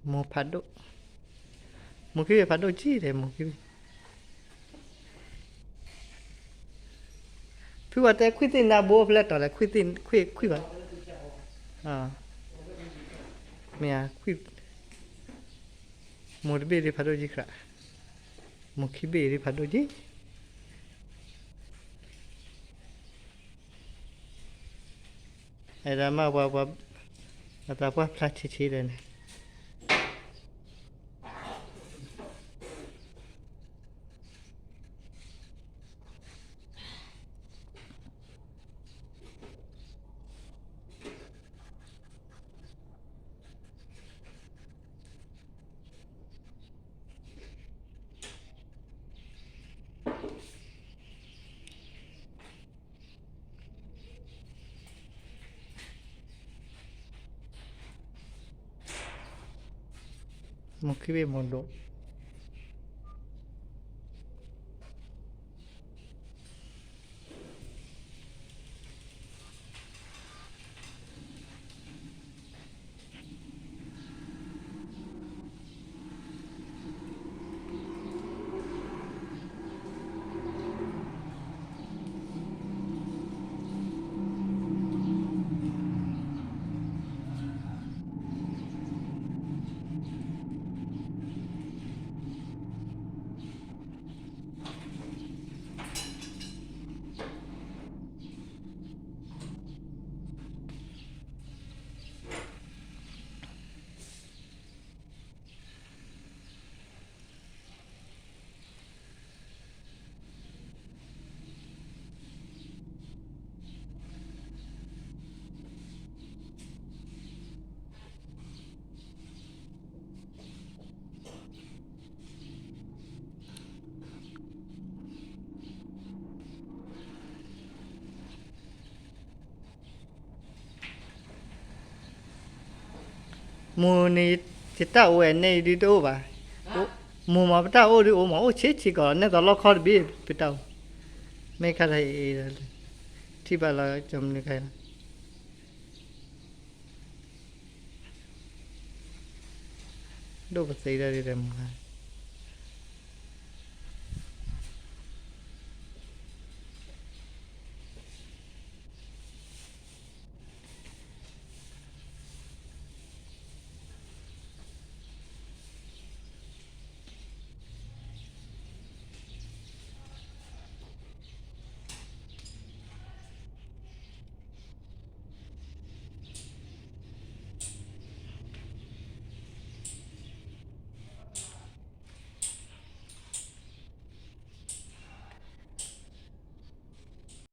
မိၢ်ဖးဒိၣ်, မိၢ်ခံဘ့ၣ်ဖးဒိၣ်ကံၢ်ဒီး မိၢ်ခံဘ့ၣ်, ဖုဝဲတဲခွံၣ်သ့ၣ်နါဘိဖဲလဲၣ်တီၤလဲၣ်, ခွံၣ်သ့ၣ်ခွံၣ်ခွံၣ်ဘၣ်, မ့ၢ်, မိၢ်တဘ့ၣ်ဒ်ဖးဒိၣ်ကံၢ်ခရး, မိၢ်ခံဘ့ၣ်ဒ်ဖးဒိၣ်ကံၢ် အဲၣ်ဒိးမၢပှၤ, ပှၤ, အသးပှၢ်ဖျါဆံးဆံးဒီးန့ၣ်, မိၢ်ခံဘ့ၣ်မိၢ်ဒိၣ် မိၢ်န့ၣ် ယတၢ်အိၣ်ဝဲန့ၣ်ဒ်တအိၣ်ဘၣ်, မိၢ်မ့ၢ်ပတၢ်အိၣ်ဒ်အိၣ်မး အိၣ်ဆံးဆံးကီး နဲသိးလီခီတဘ့ၣ် ပတၢ်အိၣ်, မ့ၢ်ခါထီၣ်အံၤ, ထံၣ်ဘၣ်လီၤ ကၠီမနုၤခါအံၤလီၤ, ဒိၣ်ပသ့ဒၣ်ဒ်လဲၣ်မ့ၢ်